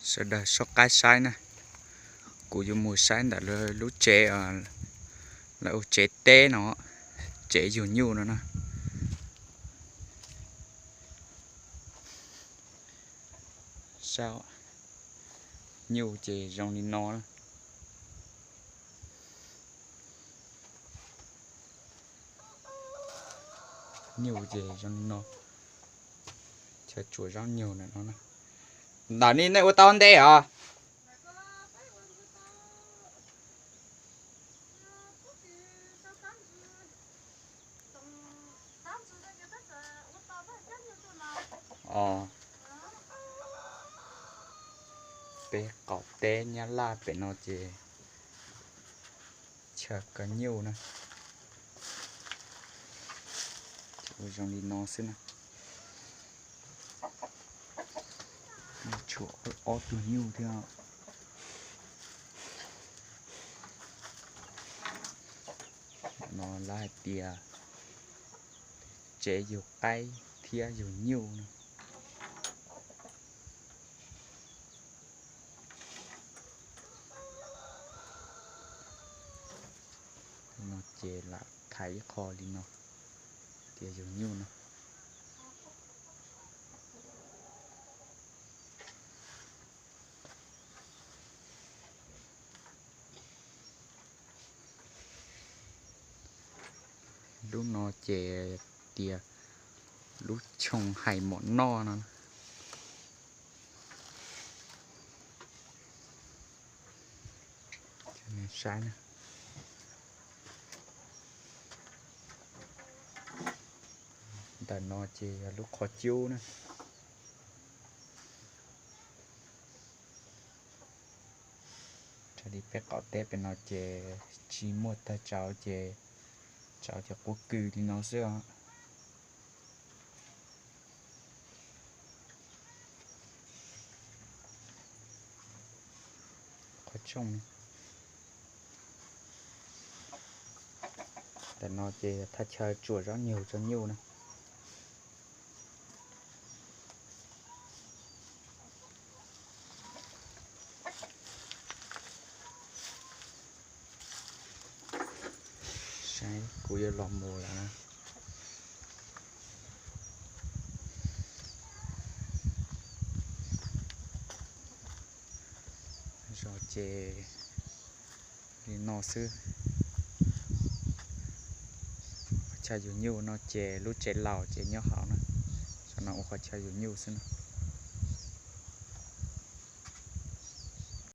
Sawv daws soj qab saib na, kuv yuav mus saib ntawm lub tsev, lawv ua tsev teb no, tsev yug nyuj no na. Saib, nyuj ces zoo li no. Nyuj ces zoo li no, chaw tsuam zaub nyuj na no. Ntawm no nej ua tau ntej os? Peb qaum teb Nyab Laj pem no ces chaw kaw nyuj na. Ces ua zoo li no xwb na. Tshuav ob tug nyuj thiab. No lawv hais tias tsev yug qaib thiab yug nyuj no. No ces lam thaiv ib qho li no, tias yug nyuj no. Lub no ces tias lub choo hais mom noj no. Saib, ntawm no ces yog lub qhov cub na. Raws li peb qaum teb pem no ces tsis muaj tawg tsawv ces, tsawv ces quaj kws li no xwb os. Qhov tshooj, ntawm no ces thaj chaw tsuam zaub nyuj rau nyuj na. Saib, kuv yuav los mus lawm na. Zos ces li no xwb. Qhov chaw yug nyuj no ces lub tsev laus ces nyob hauv na. Zos no ua qhov chaw yug nyuj xwb na.